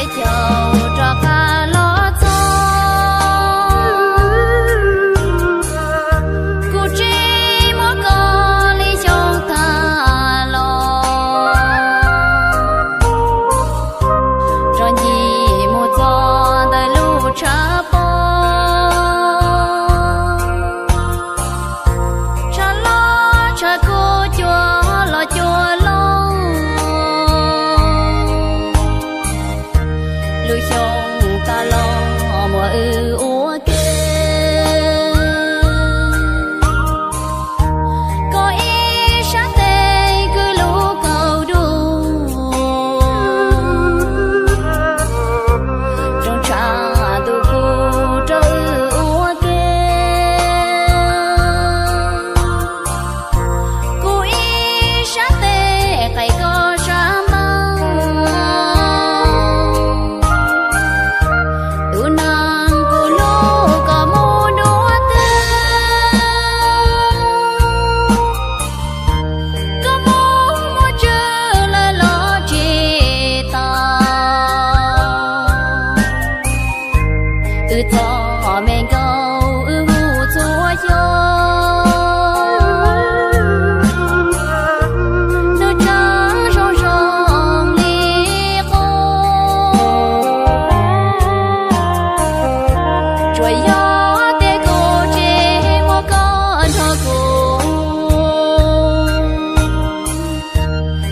Caum rov qab los txog, kuv tsis muaj koj li xyoo tag los, rov ncig mus txog ntawm lub tshav pob, tshav loj tshav kub cua los cua loj. Lub xyoo tas los muaj wb ua ke, koj ib sab tes kwv lub kaum dub, rooj tshav ntuj kub rau wb ua ke. Kuv ib sab tes qaim koj sab npab, tus neeg kuv hlub koj mus dua twg, koj mus muaj tswv lawm los tsis tau. Wb txom me nkauj wb hu txhua xyoo, nws tseem zoo zoo li qub. Tsuas yog tias kuv tsis muaj koj nrog kuv,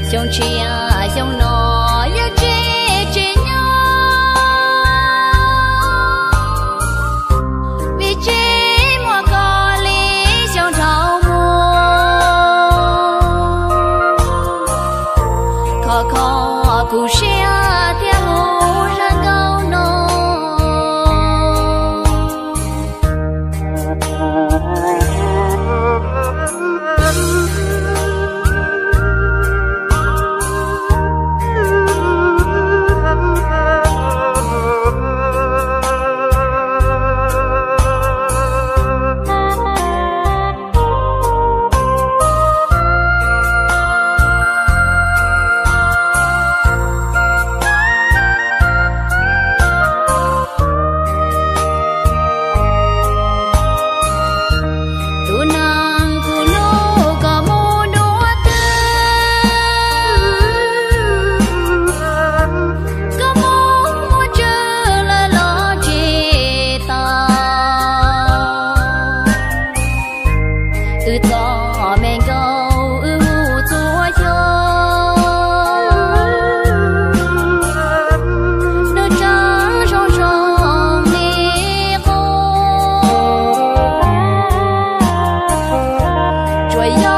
xyoo tshiab xyoo no yeej tsis tsim nyog, vim tsis muaj koj li xyoo dhau mus. Khov kho kuv siab thiab hu zaj nkauj no. Tus neeg kuv hlub koj mus dua twg, koj mus muaj tswv lawm los tsis tau. Wb txom me nkauj wb hu txhua xyoo, nws tseem zoo zoo li qub. Tsuas yog